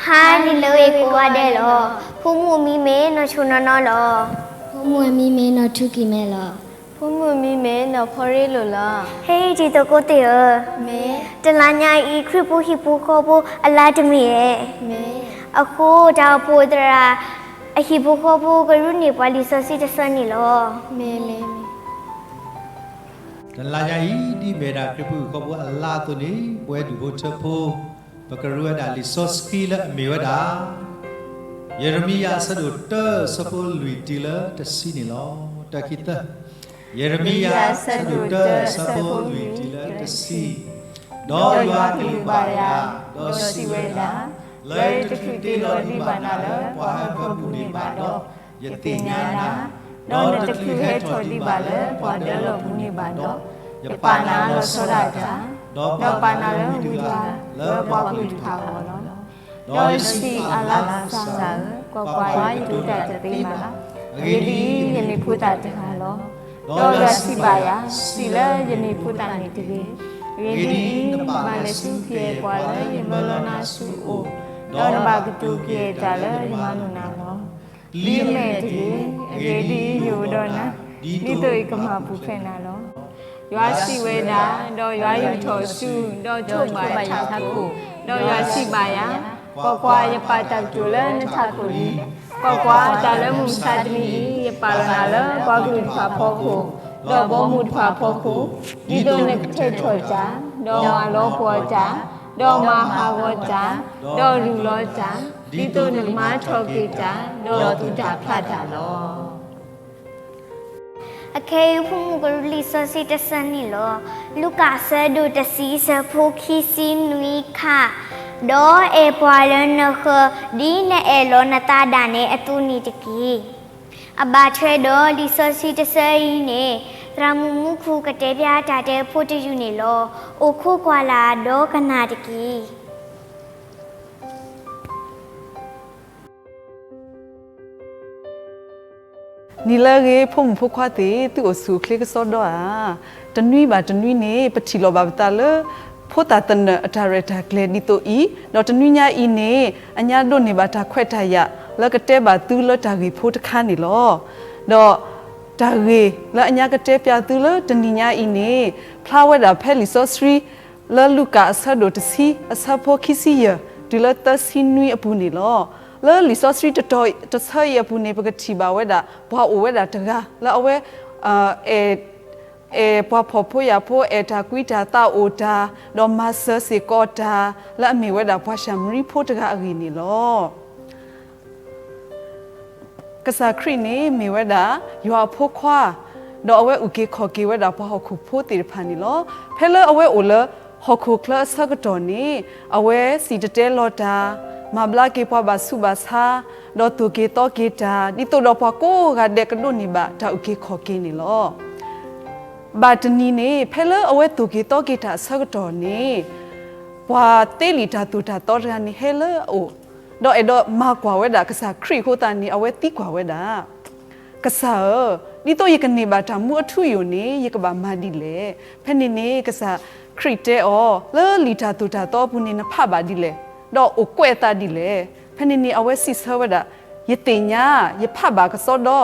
ဟါနၤလၢအဂ့ၤကိးဂၤဒဲးလီၤ. ဖိမုၣ်အမံၤမ့ၢ်နီၢ်ဆိနီၢ်နီၢ်လီၤ. ဖိမုၣ်အမံၤမ့ၢ်နီၢ်ထူကံၤမဲလီၤ. ဖိမုၣ်အမံၤမ့ၢ်နီၢ်ဖီရ့လိာ်လီၤ. ဟဲတံၤသကိးသ့ၣ်ဧၢ, တလါညါအံၤ ခရံာ်ဖိဟံၣ်ဖိဃီဖိအလါတမ့ၢ်ဧါ. အဃိတၢ်အိၣ်ဖှိၣ်သရၣ် အဟံၣ်ဖိဃီဖိကရူၢ်န့ၢ်ပှၤလံာ်စီဆှံတဆၢန့ၣ်လီၤ. တလါညါအံၤ ဒ်အမ့ၢ်ဝဲဒၣ်ခရံာ်ဖိဟံၣ်ဖိဃီဖိအလါအသိးန့ၣ် ပဝဲဒူၣ်ဖိထၢဖိ ပကရူၢ်ဝဲဒၣ်လံာ်စီဆှံလၢအမ့ၢ်ဝဲဒၣ် ယံးရမံယၤအဆၢဒိၣ်တၢ အဆၢဖိလွံၢ်တုၤလၢတဆံန့ၣ်လီၤ. တၢ ခံ သၢ. ယံးရမံယၤအဆၢဒိၣ်တၢ အဆၢဖိလွံၢ်တုၤလၢတဆံ, ဒီးယွၤကလုၢ်ဘၣ်ယၤ, ဒီးစံးဝဲဒၣ်, လၢယတချုးတ့လီၤဒံးဘၣ်နၤလၢပှၤဟၢဖၢပူၤန့ၣ်ဘၣ်ဒီး, ယသ့ၣ်ညါနၤ, ဒီးနတချုးဟဲထီၣ်ဒံးဘၣ်လၢပှၤဒၢလီၢ်ပူၤန့ၣ်ဘၣ်ဒီး, ယပာ်နၤလီၤဆီဒၣ်တၢ်, ဒီးပာ်နၤလၢမုၢ်တဂၤလၢပှၤကလုာ်တဖၣ်အဂီၢ်လီၤ. ဒီးယစံး, အလၤစၢ်ဧၢ, ကွၢ်ကွၢ်, ယတိၤတၢ်တသ့ဘၣ်. အဂ့ၢ်ဒ်အံၤ, ယမ့ၢ်ဖိသၣ်တဂၤလီၤ. ဒီးယွၤစံးဘၣ်ယၤ, စံးလၢယမ့ၢ်ဖိသၣ်န့ၣ်တဂ့ၤ. အဂ့ၢ်ဒ်အံၤ, နဘၣ်လဲၤဆူကယဲၢ်ပှၤလၢယမၢလီၤနၤဆူအအိၣ်, ဒီးနဘၣ်ကတိၤကယဲၢ်တၢ်လၢယမၤလိာ်နၤလီၤ. ပျံၤအမဲာ်တဂ့ၤ. အဂ့ၢ်ဒ်အံၤ, ယအိၣ်ဒီးနၤ, ဒ်သိးယကမၤပူၤဖျဲးနၤလီၤ. ယွၤစံးဝဲဒၣ်, ဒီးယွၤယူာ်ထီၣ်အစု, ဒီးထိးဘၣ်ယထးခိၣ်, ဒီးယွၤစံးဘၣ်ယၤ, ကွၢ်ကွၢ်, ယပာ်တၢ်ကတိၤလၢနထးခိၣ်လံ. ကွၢ်ကွၢ်, တၢ်လၢမုၢ်မဆါတနံၤအံၤ, ယပာ်လီၤနၤလၢပှၤကလုာ်တဖၣ်အဖီခိၣ်, ဒီးဘီမုၢ်တဖၣ်အဖီခိၣ်, ဒ်သိးနကထဲးထီၣ်တၢ်, ဒီးမၤလီၤပှီၢ်တၢ်, ဒီးမၤဟးဂီၤတၢ်, ဒီးရူးလီၤတၢ်, ဒ်သိးနကမၤထီၣ်က့ၤတၢ်, ဒီးသူၣ်တၢ်ဖျးတၢ်လီၤ. အခဲအံၤ ဖိမုၣ်ကရူၢ်လံာ်စီဆှံတဆၢန့ၣ်လီၤ. လူၤကၣ်အဆၢဒိၣ်တဆံ အဆၢဖိခံဆံနွံခါ, ဒီးအဲၣ်ပှၤလၢနဃၢၤ ဒ်နအဲၣ်လီၤနသးဒၣ်နဲအသိးန့ၣ်တက့ၢ်. အဘၣ်ထွဲဒီးလံာ်စီဆှံတဆၢအံၤန့ၣ်, သရၣ်မုၣ်မူခိၣ်ကတဲဖျါတၢ်တဲဖိတယုၢ်န့ၣ်လီၤ. အိၣ်ခိးကွၢ်လၢ်ဒီးကနၣ်တက့ၢ်. နံၤလၢအဂ့ၤ ဖိမုၣ်ဖိခွါသ့ၣ်, သုအိၣ်ဆူၣ်အိၣ်ချ့ကစီဒီဧါ. တနွံဘၣ်တနွံန့ၣ် ပထံၣ်လိာ်ဘၣ်ပသးလၢ ဖိသၣ်သနၢၣ်အတၢ်ရဲၣ်တၢ်ကျဲၤဒ်သိးအံၤ, ဒီးတနွံညါအံၤန့ၣ် အညါဒိးန့ၢ်ဘၣ်တၢ်ခွဲးတၢ်ယာ် လၢကတဲဘၣ်သုလၢတၢ်ဂ့ၢ်ဖိတခါန့ၣ်လီၤ. ဒီးတၢ်ဂ့ၢ်လၢအညါကတဲပျးသုလၢတနံၤညါအံၤန့ၣ် ဖျါဝဲဒၣ်ဖဲလံာ်စီဆှံ လၢလူၤကၣ်အဆၢဒိၣ်တဆံ အဆၢဖိခံဆံယဲၢ် တုၤလၢသၢဆံနွံအပူၤန့ၣ်လီၤ. လၢလံာ်စီဆှံတတီၤတဆၢအံၤအပူၤန့ၣ် ပကထံၣ်ဘၣ်ဝဲဒၣ် ပှၤအိၣ်ဝဲဒၣ်တဂၤ လၢအဝဲ အဲၣ် အဲၣ်ပှၤဖှီၣ်ဖိယာ်ဖိ အဲၣ်တၢ်ကွံတၢ်သးအိၣ်တၢ်, ဒီးမၤစၢၤစ့ၢ်ကီးတၢ် လၢအမ့ၢ်ဝဲဒၣ်ပှၤၡၤမရံဖိတဂၤအဂ့ၢ်န့ၣ်လီၤ. ကစၢ်ခရံာ်န့ၣ်မ့ၢ်ဝဲဒၣ် ယွၤအဖိခွါ, ဒီးအဝဲအုၣ်က့ၤခီၣ်က့ၤဝဲဒၣ်ပှၤဟီၣ်ခိၣ်ဖိသ့ၣ်တဖၣ်န့ၣ်လီၤ. ဖဲလၢအဝဲအိၣ်လၢဟီၣ်ခိၣ်ချၢအဆၢကတီၢ်န့ၣ် အဝဲစံၣ်တဲၤတဲလီၤတၢ်, မၤဘျါက့ၤပှၤဘၣ်ဆူးဘၣ်ဆါ, ဒီးသိၣ်က့ၤသီက့ၤတၢ် ဒ်သိးဒီးပှၤကိးဂၤဒဲးကဒိးန့ၢ်ဘၣ်တၢ်အုၣ်က့ၤခီၣ်က့ၤန့ၣ်လီၤ. ဘၣ်တနံၤန့ၣ် ဖဲလၢအဝဲသိၣ်က့ၤသီက့ၤတၢ်အဆၢကတီၢ်န့ၣ် ပှၤသ့လံာ်တၢ်သိၣ်တၢ်သီတဂၤန့ၣ်ဟဲလၢအအိၣ်, ဒီးအဲၣ်ဒိးမၤကွၢ်ဝဲဒၣ်ကစၢ်ခရံာ်အဃိသတးန့ၣ် အဝဲသံကွၢ်ဝဲဒၣ်, ကစၢ်ဧၢ, ဒ်သိးယကန့ၢ်ဘၣ်တၢ်မူအထူအယိာ်န့ၣ် ယကဘၣ်မၤဒ်လဲၣ်. ဖဲန့ၣ်န့ၣ် ကစၢ်ခရံာ်တဲအီၤ, လၢလံာ်တၢ်သိၣ်တၢ်သီအပူၤန့ၣ် နဖးဘၣ်ဒ်လဲၣ်, ဒီးအိၣ်ကွဲးအသးဒ်လဲၣ်. ဖဲန့ၣ်န့ၣ် အဝဲစံးဆၢဝဲဒၣ်, ယသ့ၣ်ညါ, ယဖးဘၣ်ကစီဒီ,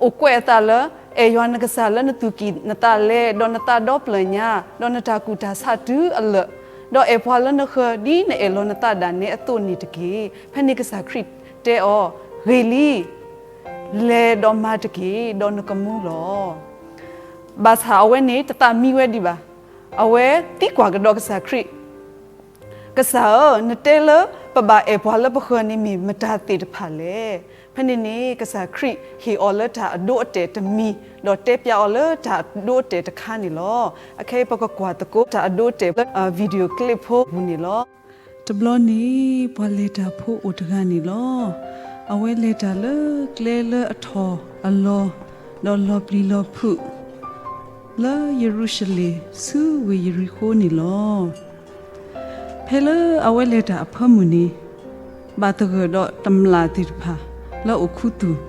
အိၣ်ကွဲးအသးလၢ အဲၣ်ယွၤနကစၢ်လၢနသူၣ်ကံၢ်နသးလဲ, ဒီးနသးဒီဖျၢၣ်ညါ, ဒီးနတၢ်ကူၣ်တၢ်ဆးတုၤအလၢာ်, ဒီးအဲၣ်ပှၤလၢနဃၢၤ ဒ်နအဲၣ်လီၤနသးဒၣ်နဲအသိးန့ၣ်တက့ၢ်. ဖဲန့ၣ်ကစၢ်ခရံာ်တဲအီၤ, ဂ့ၤလံ, လဲၤဒီးမၤတက့ၢ်, ဒီးနကမူလီၤ. ဘၣ်ဆၣ်အဝဲန့ၣ်တသးမံဝဲဒံးဘၣ်. အဝဲသံကွၢ်ကဒီးကစၢ်ခရံာ်, ကစၢ်ဧၢ, နတဲလၢပဘၣ်အဲၣ်ပှၤလၢပဃၢၤန့ၣ်မ့ၢ်မတၤသ့ၣ်တဖၣ်လဲၣ်. ဖဲန့ၣ်န့ၣ် ကစၢ်ခရံာ်ဟ့ၣ်အီၤလၢတၢ်အဒိအတဲာ်တမံၤ, ဒီးတဲပျးအီၤလၢတၢ်အဒိအတဲာ်တခါန့ၣ်လီၤ. အခဲအံၤပကကွၢ်သကိးတၢ်အဒိအတဲာ်လၢ video clip ဖိအပူၤန့ၣ်လီၤ. တဘျီန့ၣ် ပှၤလဲၤတၢ်ဖိအိၣ်တဂၤန့ၣ်လီၤ. အဝဲလဲၤတၢ်လၢကျဲလၢအထီၣ်အလီၤ, ဒီးလီၤပျံၤလီၤဖုး လၢယရူၤၡလ့ၣ် ဆူဝ့ၢ်ယရံၤဃိန့ၣ်လီၤ. ဖဲလၢအဝဲလဲၤတၢ်အဖၢမုၢ်န့ၣ်, ဘၣ်သဂၢၢ်ဒီးတမျၢ်သ့ၣ်တဖၣ်လၢအိၣ်ခူသူၣ်,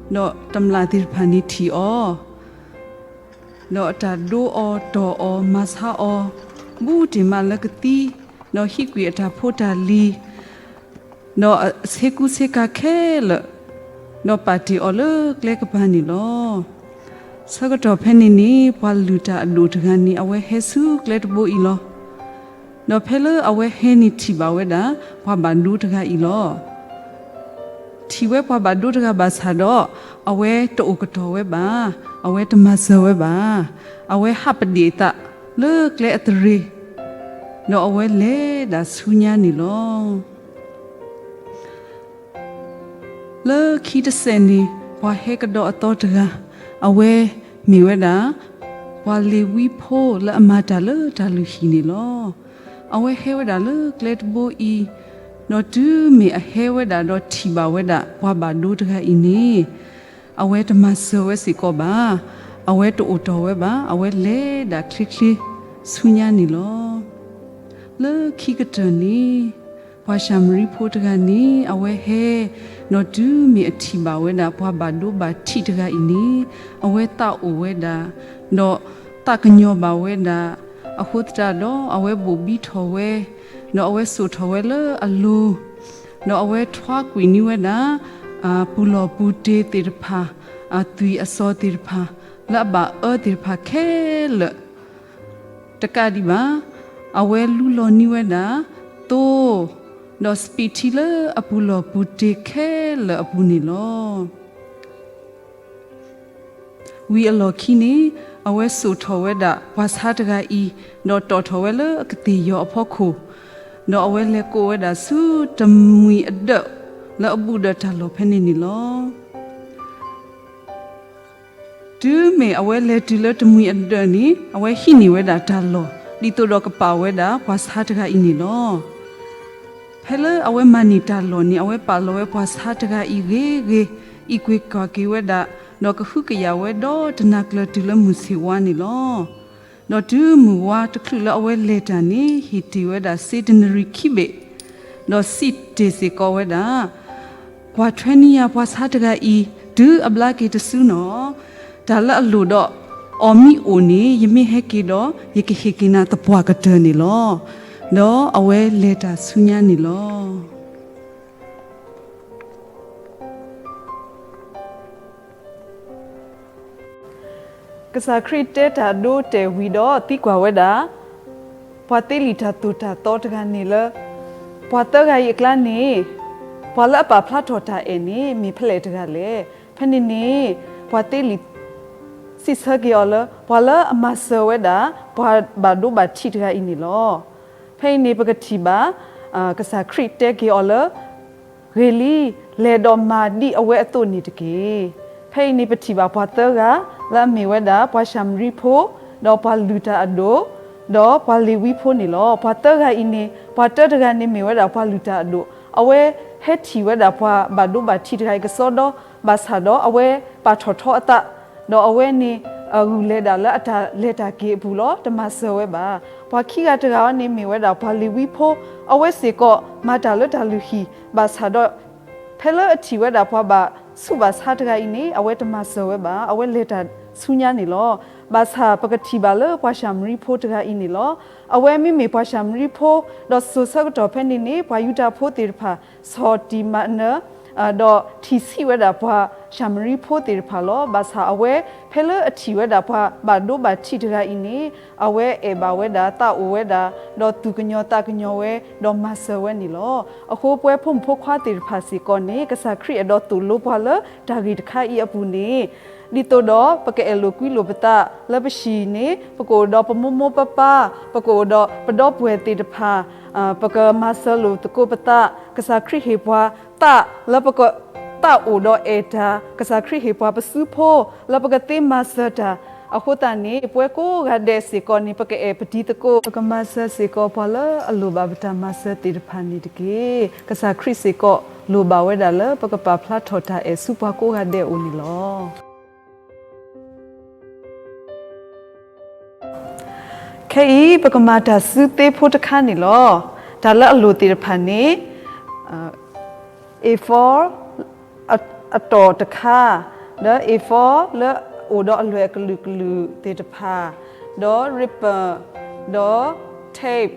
ဒီးတမျၢ်သ့ၣ်တဖၣ်န့ၣ်ထံၣ်အီၤ, ဒီးအတၢ်ဒိအီၤတီၢ်အီၤမၤဆါအီၤ, ဘူးတ့ၢ်မးလၢကသံ, ဒီးဟံးကွံာ်အတၢ်ဖိတၢ်လံၤ, ဒီးအဆ့ကူဆ့ကၤခဲလၢာ်, ဒီးပာ်တ့ၢ်အီၤလၢကျဲကပၤန့ၣ်လီၤ. ဆၢကတီၢ်ဖဲန့ၣ်န့ၣ် ပှၤလုၢ်တၢ်အဒိၣ်တဂၤန့ၣ် အဝဲဟဲဆူကျဲတဘိအံၤလီၤ. ဒီးဖဲလၢအဝဲဟဲန့ၣ်ထံၣ်ဘၣ်ဝဲဒၣ် ပှၤဘၣ်ဒိတဂၤအံၤလီၤ. ထံၣ်ဝဲပှၤဘၣ်ဒိတဂၤဘၣ်ဆၣ်ဒီး အဝဲတအိၣ်ကတီၢ်ဝဲဘၣ်, အဝဲတမၤစၢၤဝဲဘၣ်. အဝဲဟးပဒ့ၣ်အသးလၢကျဲအသရ့ၤ, ဒီးအဝဲလဲၤဒၣ်ဆူညါန့ၣ်လီၤ. လၢခံတစဲးန့ၣ် ပှၤဟဲကဒီးအသီတဂၤ, အဝဲမ့ၢ်ဝဲဒၣ် ပှၤလ့ၤဝံဖိလၢအမၤတၢ်လၢတၢ်လုၢ်ဟံၣ်န့ၣ်လီၤ. အဝဲဟဲဝဲဒၣ်လၢကျဲတဘိအံၤ, ဒီးတုၤမ့ၢ်အဟဲဝဲဒၣ်ဒီးထံၣ်ဘၣ်ဝဲဒၣ်ပှၤဘၣ်ဒိတဂၤအံၤန့ၣ်, အဝဲတမၤစၢၤဝဲစ့ၢ်ကီးဘၣ်. အဝဲတအိၣ်တီၢ်ဝဲဘၣ်. အဝဲလဲၤဒၣ်ချ့ချ့ဆူညါန့ၣ်လီၤ. လၢခံကတၢၢ်န့ၣ် ပှၤၡၤမရံဖိတဂၤန့ၣ် အဝဲဟဲ, ဒီးတုၤမ့ၢ်အထံၣ်ဘၣ်ဝဲဒၣ်ပှၤဘၣ်ဒိဘၣ်ထံးတဂၤအံၤန့ၣ်, အဝဲသးအိၣ်ဝဲဒၣ်, ဒီးသးကညီၤဘၣ်ဝဲဒၣ်, အဃိသတးဒီးအဝဲဘိၣ်ဘံထီၣ်ဝဲ, ဒီးအဝဲစိာ်ထီၣ်ဝဲလၢအလိၤ, ဒီးအဝဲထွါကွံာ်န့ၢ်ဝဲဒၣ် ပူၤလီၢ်ပူၤတ့ၤသ့ၣ်တဖၣ်, အသွံၣ်အစီၤသ့ၣ်တဖၣ်, လၢအဘၣ်အၢသ့ၣ်တဖၣ်ခဲလၢာ် တကးဒံးဘၣ်, အဝဲလူလီၤန့ၢ်ဝဲဒၣ်သိ, ဒီးစပံးထံလၢအပူၤလီၢ်ပူၤတ့ၤခဲလၢာ်အပူၤန့ၣ်လီၤ. ဝံၤအလီၢ်ခံန့ၣ်, အဝဲစိာ်ထီၣ်ဝဲဒၣ်ပှၤဆါတဂၤအံၤ, ဒီးတီၢ်ထီၣ်ဝဲလၢအကသ့ၣ်ယီၤအဖီခိၣ်, ဒီးအဝဲလဲၤကိးဝဲဒၣ်ဆူတမှံၤအဒၢးလၢအဘူးဒီးတၢ်လီၢ်ဖဲန့ၣ်န့ၣ်လီၤ. တုၤမ့ၢ်အဝဲလဲၤတုၤလၢတမှံၤအဒၢးန့ၣ်, အဝဲဟံးန့ၢ်ဝဲဒၣ်တၢ်လီၢ် ဒ်သိးဒီးကပာ်ဝဲဒၣ်ပှၤဆါတဂၤအံၤန့ၣ်လီၤ. ဖဲလၢအဝဲမၤန့ၢ်တၢ်လီၢ်န့ၣ်, အဝဲပာ်လီၤဝဲပှၤဆါတဂၤအံၤဂ့ၤဂ့ၤ, အံးကွ့ၤကွၢ်က့ၤဝဲဒၣ်, ဒီးကဟုကယာ်ဝဲဒီးတနၤကျၢၤတုၤလၢမုၢ်ဆ့ၣ်ဝါန့ၣ်လီၤ. ဒီးတုၤမုၢ်ဝါတချုးလၢအဝဲလဲၤတၢ်န့ၣ်, ဟ့ၣ်တ့ၢ်ဝဲဒၣ်စ့တနရံၣ်ခံဘ့ၣ်, ဒီးစံးတ့ၢ်စ့ၢ်ကီးဝဲဒၣ်, ကွၢ်ထွဲန့ၢ်ယၤပှၤဆါတဂၤအံၤ, တုၤအဘျါက့ၤတစုနီၤ, တၢ်လၢအလိၣ်ဒီးအီၤမ့ၢ်အိၣ်န့ၣ်, ယမ့ၢ်ဟဲက့ၤဒီး ယကဟ့ၣ်က့ၤနၤသပှၢ်ကတၢၢ်န့ၣ်လီၤ. ဒီးအဝဲလဲၤတၢ်ဆူညါန့ၣ်လီၤ. ကစၢ်ခရံာ်တဲတၢ်ဒိတဲာ်ဝံၤဒီးသံကွၢ်ဝဲဒၣ်, ပှၤသ့လံာ်တၢ်သိၣ်တၢ်သီတဂၤန့ၣ်လၢ ပှၤသၢဂၤအံၤအကျါန့ၣ်, ပှၤလၢအပာ်ဖျါထီၣ်တၢ်အဲၣ်န့ၣ် မ့ၢ်ဖဲလဲၣ်တဂၤလဲၣ်. ဖဲန့ၣ်န့ၣ် ပှၤသ့လံာ်စံးဆၢက့ၤအီၤလၢ ပှၤလၢအမၤစၢၤဝဲဒၣ် ပှၤဘၣ်ဒိဘၣ်ထံးတဂၤအံၤန့ၣ်လီၤ. ဖဲအံၤန့ၣ် ပကထံၣ်ဘၣ် ကစၢ်ခရံာ်တဲက့ၤအီၤလၢ ဂ့ၤလံ, လဲၤဒီးမၤဒ်အဝဲအသိးန့ၣ်တက့ၢ်. ဖဲအံၤန့ၣ် ပထံၣ်ဘၣ်ပှၤသၢဂၤ လၢအမ့ၢ်ဝဲဒၣ် ပှၤၡၤမရံဖိ, ဒီးပှၤလုၢ်တၢ်အဒိၣ်, ဒီးပှၤလ့ၤဝံဖိန့ၣ်လီၤ. ပှၤသၢဂၤအံၤန့ၣ် ပှၤတၢတဂၤန့ၣ်မ့ၢ်ဝဲဒၣ်ပှၤလုၢ်တၢ်အဒိၣ်, အဝဲဟဲထံၣ်ဝဲဒၣ်ပှၤဘၣ်ဒိဘၣ်ထံးတဂၤအံၤကစီဒီ, ဘၣ်ဆၣ်ဒီးအဝဲပာ်ထီၣ်ထီအသး, ဒီးအဝဲန့ၣ် ဂုာ်လဲၤဒၣ်လၢအတၢ်လဲၤတၢ်က့ၤအပူၤလီၤ, တမၤစၢၤဝဲဘၣ်. ပှၤခံဂၤတဂၤအံၤန့ၣ်မ့ၢ်ဝဲဒၣ်ပှၤလ့ၤဝံဖိ, အဝဲစ့ၢ်ကီးမၤတၢ်လၢတၢ်လုၢ်ဟံၣ်, ဘၣ်ဆၣ်ဒီး ဖဲလၢအထံၣ်ဝဲဒၣ်ပှၤဘၣ်ဆူးဘၣ်ဆါတဂၤအံၤန့ၣ် အဝဲတမၤစၢၤဝဲဘၣ်, အဝဲလဲၤတၢ်ဆူညါန့ၣ်လီၤ. ဘၣ်ဆၣ်ပကထံၣ်ဘၣ်လၢပှၤၡၤမရံဖိတဂၤအံၤန့ၣ်လီၤ. အဝဲမ့မ့ၢ်ပှၤၡၤမရံဖိ, ဒီးစိၤဆၢကတီၢ်ဖဲန့ၣ်န့ၣ် ပှၤယူဒၤဖိသ့ၣ်တဖၣ် ဆီၣ်တံၢ်မၤနၢၤ ဒီးထံၣ်ဆံးဝဲဒၣ်ပှၤၡၤမရံဖိသ့ၣ်တဖၣ်လီၤ. ဘၣ်ဆၣ်အဝဲ ဖဲလၢအထံၣ်ဝဲဒၣ်ပှၤဘၣ်ဒိဘၣ်ထံးတဂၤအံၤန့ၣ် အဝဲအဲၣ်ဘၣ်ဝဲဒၣ်, သးအိၣ်ဝဲဒၣ်, ဒီးသူၣ်ကညီၤသးကညီၤဝဲ, ဒီးမၤစၢၤဝဲန့ၣ်လီၤ. အဃိပဝဲဖိမုၣ်ဖိခွါသ့ၣ်တဖၣ်စ့ၢ်ကီးန့ၣ် ကစၢ်ခရံာ်အဲၣ်ဒိးသိၣ်လိပှၤလၢတၢ်ဂ့ၢ်တခါအံၤအပူၤန့ၣ်, ဒ်သိးဒီးပကအဲၣ်လိာ်ကွံလိာ်ပသးလၢပဟံၣ်န့ၣ် ပကအိၣ်ဒီးပမိၢ်မိၢ်ပၢ်ပၢ်, ပကအိၣ်ဒီးပဒီပုၢ်ဝဲၢ်သ့ၣ်တဖၣ်, ပကမၤစၢၤလိာ်သကိးပသး, ကစၢ်ခရံာ်ဟ့ၣ်ပှၤသးလၢပကသးအိၣ်ဒီးအဲၣ်တၢ်, ကစၢ်ခရံာ်ဟ့ၣ်ပှၤပစုဖိလၢပကသ့မၤစၢၤတၢ်. အဃိသတးန့ၣ် ပဝဲကိးဂၤဒဲးစ့ၢ်ကီးန့ၣ် ပကအဲၣ်ပတံၤသကိး, ပကမၤစၢၤစ့ၢ်ကီးပှၤလၢအလိၣ်ဘၣ်ပတၢ်မၤစၢၤသ့ၣ်တဖၣ်န့ၣ်တက့ၢ်. ကစၢ်ခရံာ်စ့ၢ်ကီးလိၣ်ဘၣ်ဝဲဒၣ်လၢပကပာ်ဖျါထီၣ်တၢ်အဲၣ်ဆူပှၤကိးဂၤဒဲးအအိၣ်န့ၣ်လီၤ. ခဲအံၤ ပကမၤတၢ်စုသ့ဖိတခါန့ၣ်လီၤ. တၢ်လၢအလိၣ်သ့ၣ်တဖၣ်န့ၣ် A four အတီၢ်တခါ, ဒီး A four လၢအအိၣ်ဒီးအလွဲၢ်အကလုာ်ကလုာ်သ့ၣ်တဖၣ်, ဒီး ribbon, ဒီး tape,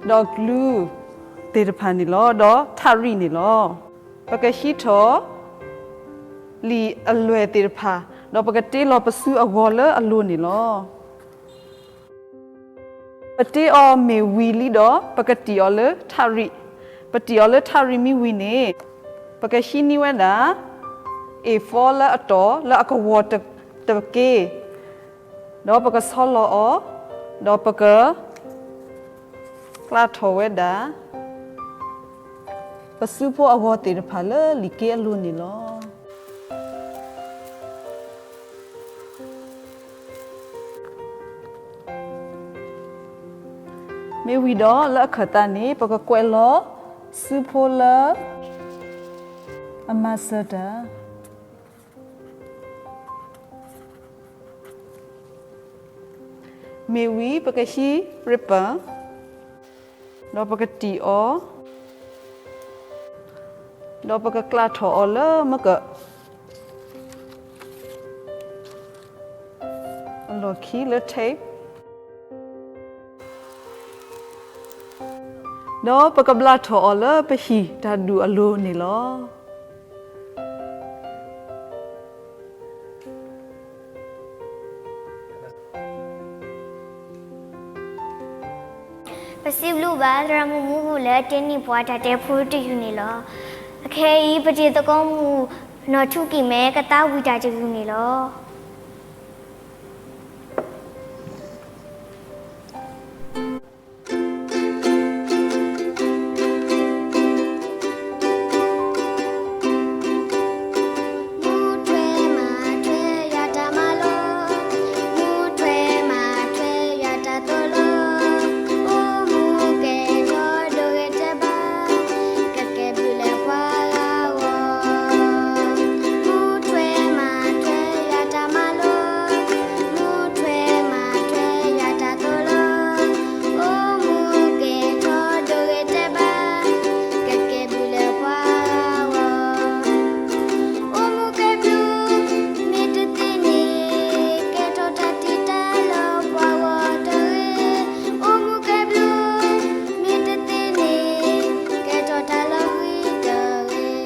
ဒီး glue, သ့ၣ်တဖၣ်န့ၣ်လီၤ. ဒီးထးရံၣ်န့ၣ်လီၤ. ပကဟံးထီၣ် လံာ်အလွဲၢ်သ့ၣ်တဖၣ်, ဒီးပကတ့လီၤပစုအဂီၤလၢအလိၤန့ၣ်လီၤ. ပတ့အီၤမ့ၢ်ဝံၤလံဒီး ပကတံၢ်အီၤလၢထးရံၣ်, ပတံၢ်အီၤလၢထးရံၣ်မ့ၢ်ဝံၤန့ၣ်, ပကဟံးန့ၢ်ဝဲဒၣ် A four လၢအတီၢ်လၢအကဝီၤတက့ၢ်, ဒီးပကဆီလီၤအီၤ, ဒီးပက ကျးထီၣ်ဝဲဒၣ် ပစုဖိအဂီၤသ့ၣ်တဖၣ်လၢလံာ်က့အလိၤန့ၣ်လီၤ. မ့ၢ်ဝံၤဒီးလၢအခၢၣ်သးန့ၣ် ပကကွဲးလီၤစုဖိလၢ အမၤစၢၤတၢ် မ့ၢ်ဝံၤ ပကဟံး ribbon, ဒီးပကတံၢ်အီၤ, ဒီးပကကျးထီၣ်အီၤလၢမက အလီၢ်ခံလၢ tape, ဒီးပကဘျးထီၣ်အီၤလၢပဟံၣ်တၢ်ဒူၣ်အလိၤန့ၣ်လီၤ. ပစံးဘျုးဘၣ် သရၣ်မုၣ်မူပူၤလၢအတဲန့ၢ်ပှၤတၢ်တဲဖိတယုၢ်န့ၣ်လီၤ. အခဲအံၤ ပတံၤသကိးမုၣ် နီၢ်ထူကံၢ်မဲ ကသးဝံၣ်တၢ်တယုၢ်န့ၣ်လီၤ. မူထွဲမၤထွဲယွၤတၢ်မၤလိ, မူထွဲမၤထွဲယွၤတၢ်သိၣ်လိ, အိၣ်မူကဲၤထီၣ်ဒိဂ့ၤတဲဘၣ်, ကကဲဘျုးလၢပှၤဂၤဂီၢ်. မူထွဲမၤထွဲယွၤတၢ်မၤလိ, မူထွဲမၤထွဲယွၤတၢ်သိၣ်လိ, အိၣ်မူကဲၤထီၣ်ဒိဂ့ၤတဲဘၣ်, ကကဲဘျုးလၢပှၤဂၤဂီၢ်. အိၣ်မူကဲဘျုး, မ့ၢ်တသ့န့ၣ်, ကဲထီၣ်တၢ်တံာ်တာ်လၢပှၤဂီၢ်တဂ့ၤ. အိၣ်မူကဲဘျုး, မ့ၢ်တသ့န့ၣ်, ကဲထီၣ်တၢ်လီၤဃံၤတဂ့ၤ.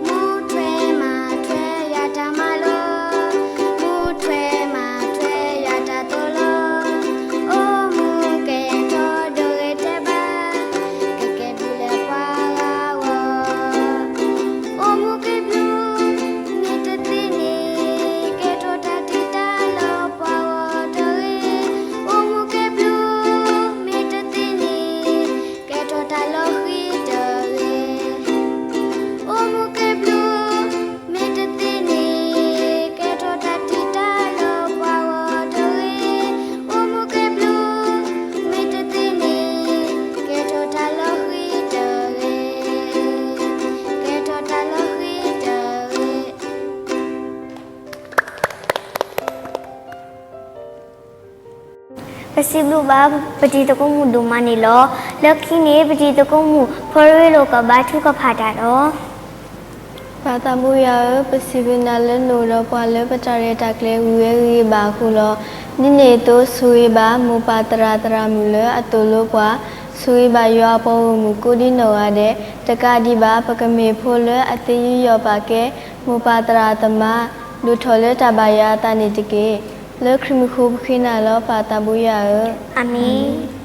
မူထွဲမၤထွဲယွၤတၢ်မၤလိ, မူထွဲမၤထွဲယွၤတၢ်သိၣ်လိ, အိၣ်မူကဲၤထီၣ်ဒိဂ့ၤတဲဘၣ်, ကကဲဘျုးလၢပှၤဂၤဂီၢ်. အိၣ်မူကဲဘျုး, မ့ၢ်တသ့န့ၣ်, ကဲထီၣ်တၢ်တံာ်တာ်လၢပှၤဂီၢ်တဂ့ၤ. အိၣ်မူကဲဘျုး, မ့ၢ်တသ့န့ၣ်, ကဲထီၣ်တၢ်လီၤဃံၤတဂ့ၤ. အိၣ်မူကဲဘျုး, မ့ၢ်တသ့န့ၣ်, ကဲထီၣ်တၢ်တံာ်တာ်လၢပှၤဂီၢ်တဂ့ၤ. အိၣ်မူကဲဘျုး, မ့ၢ်တသ့န့ၣ်, ကဲထီၣ်တၢ်လီၤဃံၤတဂ့ၤ. ကဲထီၣ်တၢ်လီၤဃံၤတဂ့ၤ. ပစံးဘျုးဘၣ် ပတံၤသကိးမုၣ်ဒိၣ်မးန့ၣ်လီၤ. လၢခံန့ၣ် ပတံၤသကိးမုၣ် ဖီရ့လိာ်ကဘါထုကဖၣ်တၢ်လီၤ. ပၢ်သးဘိယွၤဧၢ, ပစံးဘျုးနၤလၢနအိၣ်ဒီးပှၤလၢပတၢ်ရဲၣ်တၢ်ကျဲၤဂုၤဂၤဂ့ၤဂ့ၤဘၣ်အဃိလီၤ. ဒ်န့ၣ်အသိး ဆိၣ်ဂ့ၤဘၣ် မိၢ်ပၢ်သရၣ်သရၣ်မုၣ်လၢအသိၣ်လိပှၤ, ဆိၣ်ဂ့ၤဘၣ်ယွၤအပှၤဂီၢ်မုၢ်ကိးဒံနီၢ်ဂၤဒဲး, တကးဒံးဘၣ် ပကမ့ၢ်ဖိလၢအသ့ယူးယီၣ်ပာ်ကဲ မိၢ်ပၢ်သရၣ်သမါ, ဒိၣ်ထီၣ်လၢတၢ်ဘၣ်ယွၤအသးန့ၣ်တက့ၢ်. လၢခရံာ်မံၤအဃိပဃ့နၤလီၤ ပၢ်သးဘိယွၤဧၢ. အၤမ့ၣ်.